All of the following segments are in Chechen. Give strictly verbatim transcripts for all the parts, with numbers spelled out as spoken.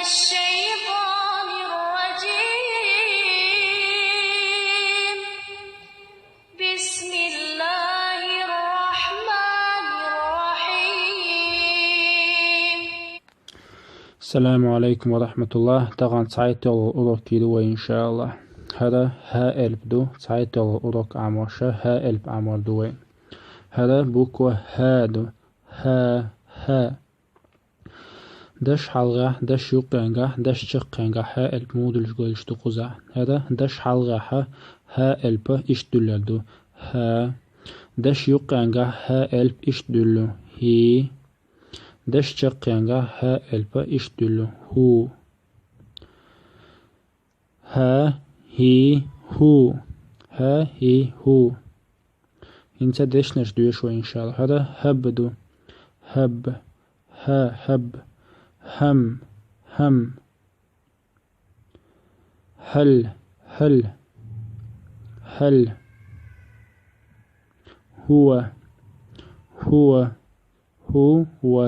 الشيطان الرجيم. بسم الله الرحمن الرحيم. السلام عليكم ورحمة الله. Тахана цхьайтталгӀа урок йийр ду вай, иншааллахӀ. ХӀара хӀа элп ду, цхьайтталгӀа урок Ӏамош хӀа элп Ӏамор ду вай. ХӀара буква хӀа ду. ХӀа, хӀа. Даш хьалхагӀа, даш юккъехьа, даш чаккхенга хӀа элп муха дуьллуш гойла ду кхузахь. ХӀара даш хьалхагӀа хӀа элп иштта дуьллур ду. ХӀа. Даш юккъехьа хӀа элп иштта дуьллу. ХӀи. Даш чаккхенга хӀа элп иштта дуьллу. ХӀу. ХӀа, хӀи, хӀу. ХӀа, хӀи, хӀу. ХӀинца дешнаш доьшу вай, иншааллахӀ. ХӀара хӀаб ду. ХӀаб. ХӀа, хӀаб. ХӀам, хӀам. ХӀал, хӀал. ХӀал. ХӀува. ХӀува. ХӀува.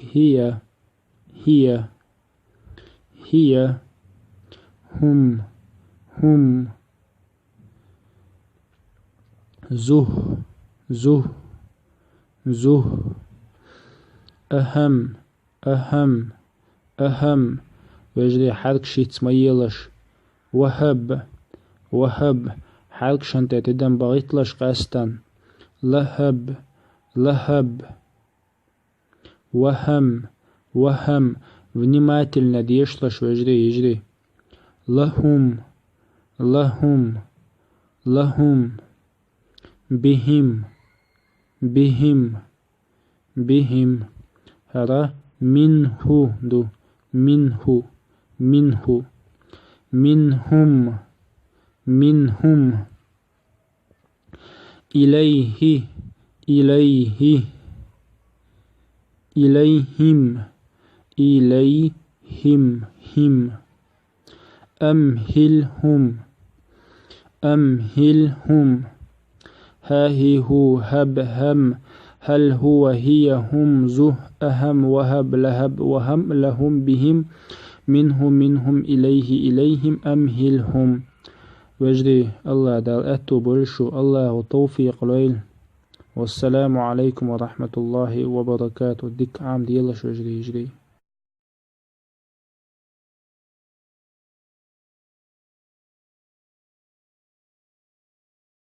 ХӀия. ХӀия. ХӀия. ХӀум. ХӀум. ЗухӀ. ЗухӀ. ЗухӀ. АхӀам. АхӀам. АхӀам. Вежарий, хьаркаш йиц ма елаш. ВахӀаб. ВахӀаб. Хьаркашна тӀе тидам багӀийталаш къаьстта. ЛахӀаб. ЛахӀаб. ВахӀам. ВахӀам. Внимательно дешалаш, вежарий, йижарий. ЛахӀум. ЛахӀум. ЛахӀум. БихӀим. БихӀим. БихӀим. ХӀара минхӀу ду. МинхӀу. МинхӀу. МинхӀум. МинхӀум. إليه، إليه، إليهم، إليهم، هم. أمهلهم، أمهلهم. هاهي هو هب هم. هل هو هي هم زه أهم وهب لهب وهم لهم بهم منه منهم إليه إليهم أمهلهم. Вежарий, АллахӀ Дала аьтту бойла шун, АллахӀа тавфикъ лойла. والسلام عليكم ورحمة الله وبركاته. Дика Ӏамаделаш, вежарий, йижарий.